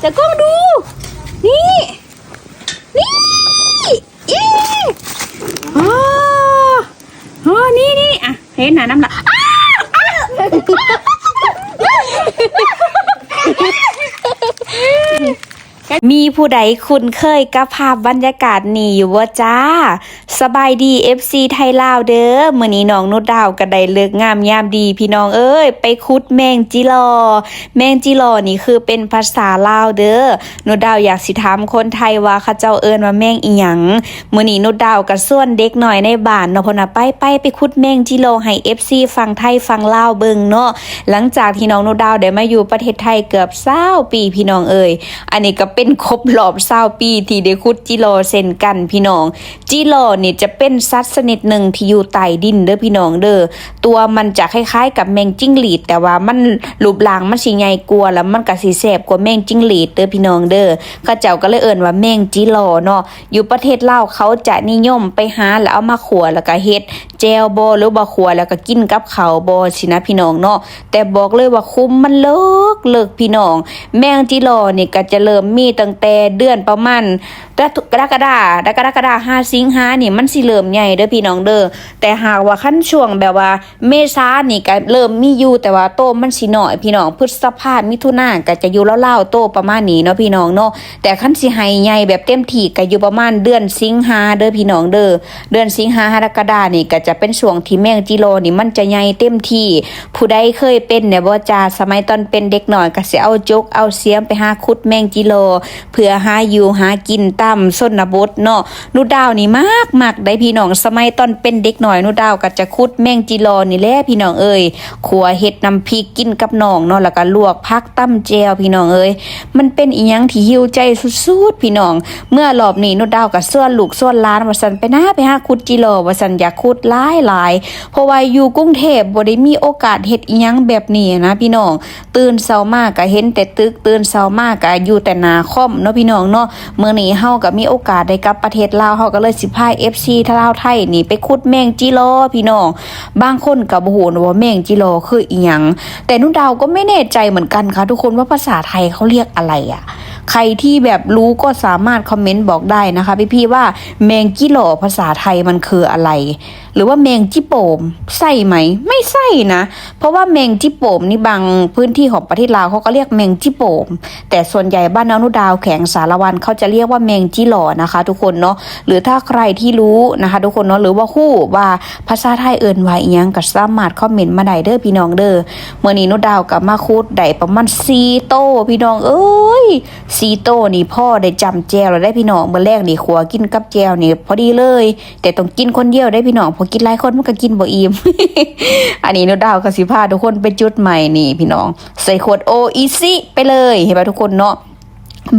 ຕາກ້ອງດູ ນີ້ ນີ້ ອີ ອໍ ອໍ ນີ້ ນີ້ ອ່ະ ເຫັນໜ້ານ້ຳລາຍ ມີຜູ້ໃດຄຸ້ນເຄີຍກັບພາບບັນຍາກາດນີ້ຢູ່ບໍ່ຈ້າ? ສະບາຍດີ ເອັຟຊີ ໄທລາວເດີ ມື້ນີ້ນ້ອງນຸດດາວກໍໄດ້ເລີກງາມຍາມດີພີ່ນ້ອງເອີຍ ໄປຂຸດແມງຈິຫຼໍ່. ແມງຈິຫຼໍ່ນີ້ຄືເປັນພາສາລາວເດີ. ນຸດດາວຢາກຊິຖາມຄົນໄທວ່າເຂົາເຈົ້າເອີ້ນວ່າແມງອີ່ຫຍັງ? ມື້ນີ້ນຸດດາວກໍຊວນເດັກນ້ອຍໃນບ້ານເນາະ ເພິ່ນວ່າ ໄປ ໄປ ໄປຂຸດແມງຈິຫຼໍ່ໃຫ້ ເອັຟຊີ ຝັ່ງໄທຝັ່ງລາວເບິ່ງເນາະ. ຫຼັງຈາກທີ່ນ້ອງນຸດດາວໄດ້ມາຢູ່ປະເທດໄທເກືອບຊາວປີ ພີ່ນ້ອງເອີຍ ອັນນີ້ກໍເປັນຄົບລອບຊາວປີທີ່ໄດ້ຂຸດຈິຫຼໍ່ເຊັ່ນກັນ ພີ່ນ້ອງ. ຈິຫຼໍ່ນີ້ຈະເປັນສັດຊະນິດໜຶ່ງທີ່ຢູ່ໃຕ້ດິນເດີພີ່ນ້ອງເດີ. ຕົວມັນຈະຄ້າຍໆກັບແມງຈິງຫຼີດ ແຕ່ວ່າມັນ ຮູບຮ່າງມັນຊິໃຫຍ່ກວ່າ ແລ້ວມັນກໍຊິແຊບກວ່າແມງຈິງຫຼີດເດີພີ່ນ້ອງເດີ. ເຂົາເຈົ້າກໍເລີຍເອີ້ນວ່າແມງຈິຫຼໍ່ເນາະ. ຢູ່ປະເທດລາວເຂົາຈະນິຍົມໄປຫາ ແລ້ວເອົາມາຂົ້ວ ແລ້ວກໍເຮັດແຈ່ວບໍ ຫຼືວ່າຂົ້ວແລ້ວກໍກິນກັບເຂົ້າບໍຊີ້ນະພີ່ນ້ອງເນາະ. ແຕ່ບອກເລີຍວ່າຂຸມມັນເລິກໆ ພີ່ນ້ອງ. ແມງຈິຫຼໍ່ນີ້ກໍຈະເລີ່ມມີຕັ້ງແຕ່ເດືອນປະມານ ກະ ກະລະກະດາ ກະລະກະດາ ຫາສິງຫານີ້ມັນຊິເລີ່ມໃຫຍ່ເດີພີ່ນ້ອງເດີ. ແຕ່ຫາກວ່າຄັນຊ່ວງແບບວ່າເມສານີ້ກໍເລີ່ມມີຢູ່ ແຕ່ວ່າໂຕມັນຊິນ້ອຍພີ່ນ້ອງ. ພຶດສະພາ ມິຖຸນາກໍຈະຢູ່ລາວໆໂຕປະມານນີ້ເນາະພີ່ນ້ອງເນາະ. ແຕ່ຄັນຊິໃຫ້ໃຫຍ່ແບບເຕັມທີ່ກໍຢູ່ປະມານເດືອນສິງຫາເດີພີ່ນ້ອງເດີ. ເດືອນສິງຫາ ຫາ ກະລະກະດານີ້ກໍຈະເປັນຊ່ວງທີ່ແມງຈິຫຼໍ່ນີ້ມັນຈະໃຫຍ່ເຕັມທີ່. ຜູ້ໃດເຄີຍເປັນແດ່ບໍ່ຈ້າ? ສະໄໝຕອນເປັນເດັກນ້ອຍກໍຊິເອົາຈົກເອົາສຽມໄປຫາຂຸດແມງຈິຫຼໍ່ ເພື່ອຫາຢູ່ຫາກິນຕາມຊົນນະບົດເນາະ. ນຸດດາວນີ້ມັກ ມັກໄດ໋ພີ່ນ້ອງ. ສະໄໝຕອນເປັນເດັກນ້ອຍ ນຸດດາວກໍຈະຂຸດແມງຈິຫຼໍ່ນີ້ແຫຼະພີ່ນ້ອງເອີຍ ຂົ້ວເຮັດນ້ຳພິກກິນກັບນ້ອງເນາະ ແລ້ວກໍລວກຜັກຕຳແຈ່ວ ພີ່ນ້ອງເອີຍ. ມັນເປັນອີ່ຫຍັງທີ່ຫິວໃຈສຸດໆ ພີ່ນ້ອງ. ເມື່ອລອບນີ້ ນຸດດາວກໍຊວນລູກຊວນຫຼານວ່າຊັ້ນ ໄປນາ ໄປຫາຂຸດຈິຫຼໍ່ວ່າຊັ້ນ ຢາກຂຸດຫຼາຍໆ ເພາະວ່າຢູ່ກຸງເທບບໍ່ໄດ້ມີໂອກາດເຮັດອີ່ຫຍັງແບບນີ້ນະພີ່ນ້ອງ. ຕື່ນເຊົ້າມາກໍເຫັນແຕ່ຕຶກ ຕື່ນເຊົ້າມາກໍຢູ່ແຕ່ໜ້າຄອມເນາະພີ່ນ້ອງເນາະ. ມື້ນີ້ເຮົາກໍມີໂອກາດໄດ້ກັບປະເທດລາວ ເຮົາກໍເລີຍຊິພາ ເອັຟຊີ ລາວໄທນີ້ໄປຂຸດແມງຈິຫຼໍ່ພີ່ນ້ອງ. ບາງຄົນກໍບໍ່ຮູ້ນະວ່າແມງຈິຫຼໍ່ຄືອີ່ຫຍັງ ແຕ່ນຸດດາວກໍໄມ່ແນ່ໃຈເໝືອນກັນຄ່ະທຸກຄົນ ວ່າພາສາໄທເຂົາຮຽກອະໄລອະ? ໃຄທີ່ແບບຮູ້ກໍສາມາດຄອມເມັນບອກໄດ້ນະຄະພີ່ໆ ວ່າແມງຈິຫຼໍ່ພາສາໄທມັນຄືອະໄລ? ຫຼືວ່າແມງຈິໂປມ ໃຊ່ໄໝ? ໄມ່ໃຊ່ນະ ເພາະວ່າແມງຈິໂປມນີ້ ບາງພື້ນທີ່ຂອງປະເທດລາວເຂົາກໍຮຽກແມງຈິໂປມ ແຕ່ສ່ວນໃຫຍ່ບ້ານນ້ອງນຸດດາວ ແຂວງສາລະວັນ ເຂົາຈະຮຽກວ່າແມງຈິຫຼໍ່ນະຄະທຸກຄົນເນາະ. ຫຼືຖ້າໃຄທີ່ຮູ້ນະຄະທຸກຄົນເນາະ ຫຼືວ່າຮູ້ວ່າພາສາໄທເອີ້ນວ່າອີ່ຫຍັງ ກໍສາມາດຄອມເມັນມາໄດ້ເດີພີ່ນ້ອງເດີ. ມື້ນີ້ນຸດດາວກໍມາຂຸດໄດ້ປະມານສີ່ໂຕ ພີ່ນ້ອງເອີຍ ສີ່ໂຕນີ້ພໍໄດ້ຈ້ຳແຈ່ວແລ້ວເດ້ພີ່ນ້ອງ. ມື້ແລງນີ້ຂົ້ວກິນກັບແຈ່ວນີ້ພໍດີເລີຍ ແຕ່ຕ້ອງກິນຄົນດຽວເດ້ພີ່ນ້ອງ ເພາະກິນຫຼາຍຄົນມັນກໍກິນບໍ່ອີ່ມ. ອັນນີ້ນຸດດາວກໍຊິພາທຸກຄົນໄປຈຸດໄໝ້ນີ້ພີ່ນ້ອງ ໃສ່ຂວດໂອອິຊິໄປເລີຍ ເຫັນບໍ່ທຸກຄົນເນາະ.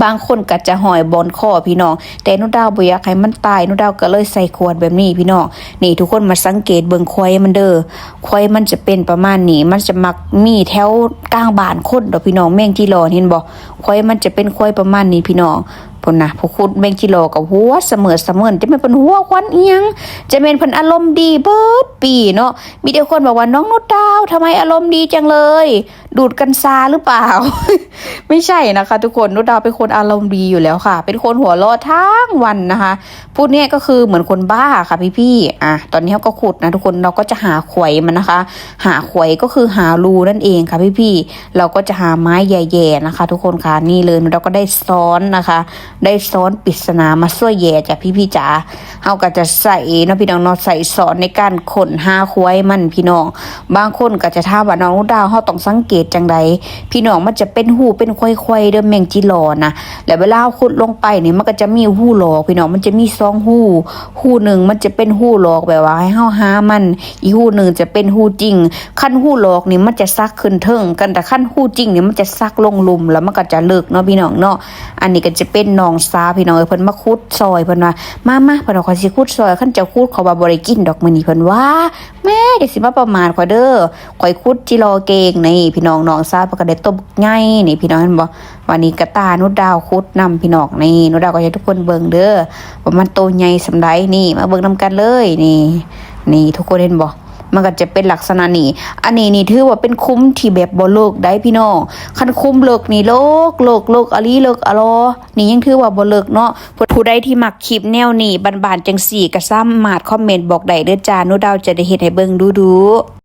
ບາງຄົນກໍຈະຫ້ອຍບ່ອນຄໍພີ່ນ້ອງ ແຕ່ນຸດດາວບໍ່ຢາກໃຫ້ມັນຕາຍ ນຸດດາວກໍເລີຍໃສ່ຂວດແບບນີ້ພີ່ນ້ອງ. ນີ້ທຸກຄົນມາສັງເກດເບິ່ງໄຂ່ມັນເດີ ໄຂ່ມັນຈະເປັນປະມານນີ້ ມັນຈະມັກມີແຖວກາງບ້ານຄົນດອກພີ່ນ້ອງ. ແມງຈິຫຼໍ່ເຫັນບໍ່? ໄຂ່ມັນຈະເປັນໄຂ່ປະມານນີ້ພີ່ນ້ອງ. ພຸ້ນນະ ຜູ້ຂຸດແມງຈິຫຼໍ່ກໍຫົວສະເໝີດສະເໝີນ ຈະແມ່ນເພິ່ນຫົວຂວັນອີ່ຫຍັງ ຈະແມ່ນເພິ່ນອາລົມດີເບິດປີເນາະ. ມີແຕ່ຄົນບອກວ່າ ນ້องนุชดาว ทำไมอารมณ์ดีจังเลย ดูดกัญชาหรือเปล่า ไม่ใช่นะคะทุกคน นุชดาวเป็นคนอารมณ์ดีอยู่แล้วค่ะ เป็นคนหัวเราะทั้งวันนะคะ พูดง่ายก็คือเหมือนคนบ้าค่ะพี่ๆ อ่ะ ตอนนี้เราก็ขุดนะทุกคน เราก็จะหาไข่มันนะคะ หาไข่ก็คือหารูนั่นเองค่ะพี่ๆ เราก็จะหาไม้แหย่ๆ นะคะทุกคนคะ นี่เลย เราก็ได้ซ้อนนะคะ ได้ซ้อนปริศนามาช่วยแหย่จ้ะพี่ๆจ๋า เฮาก็จะใส่เนาะพี่น้องเนาะ ใส่ซ้อนในการค้นหาไข่มันพี่น้อง บางคนก็จะถามว่า น้องนุชดาว เฮาต้องสังเกตจั่งใด พี่น้อง มันจะเป็นฮูเป็นไข่ๆ เด้อ แมงจิหล่อนะ แล้วเวลาเฮาขุดลงไปนี่ มันก็จะมีฮูหลอกพี่น้อง มันจะมีสองฮู ฮูหนึ่งมันจะเป็นฮูหลอกแบบว่าให้เฮาหามัน อีกฮูหนึ่งจะเป็นฮูจริง คันฮูหลอกนี่มันจะสักขึ้นเทิง กัน แต่คันฮูจริงนี่มันจะสักลงลุ่ม แล้วมันก็จะเลิกเนาะพี่น้องเนาะ อันนี้ก็จะเป็นน้องสาวพี่น้องเอ้ย เพิ่นมาขุดซอย เพิ่นว่า มาๆ เพิ่นว่า ข้อยสิขุดซอย คันเจ้าขุดข้อยว่าบ่ได้กินดอกมื้อนี้ เพิ่นว่า แม่ อย่าสิมาประมาทข้อยเด้อ ข้อยขุดจิหล่อเก่ง นี่พี่น้อง น้องสาวเพิ่นก็ได้โตบักใหญ่ นี่พี่น้องเห็นบ่ วันนี้กะตานุชดาวขุดนำพี่น้อง นี่นุชดาวก็ให้ทุกคนเบิ่งเด้อ ว่ามันโตใหญ่ส่ำใด นี่ มาเบิ่งนำกันเลย นี่ นี่ทุกคนเห็นบ่ แ ມັນກໍຈະເປັນລັກສະນະນີ້. ອັນນີ້ນີ້ຖືວ່າເປັນຂຸມທີ່ແບບບໍ່ເລິກໄດ໋ພີ່ນ້ອງ. ຄັນຂຸມເລິກນີ້ເລິກ ເລິກ ເລິກອີ່ຫຼີ ເລິກອີ່ຫຼີ ນີ້ຍັງຖືວ່າບໍ່ເລິກເນາະ. ຜູ້ ຜູ້ໃດທີ່ມັກຄລິບແນວນີ້ ບ້ານໆ ຈັ່ງຊີ້ ກໍສາມາດຄອມເມັນບອກໄດ້ເດີ້ຈ້າ. ໜູດາວຈະໄດ້ເຮັດໃຫ້ເບິ່ງດຸໆ.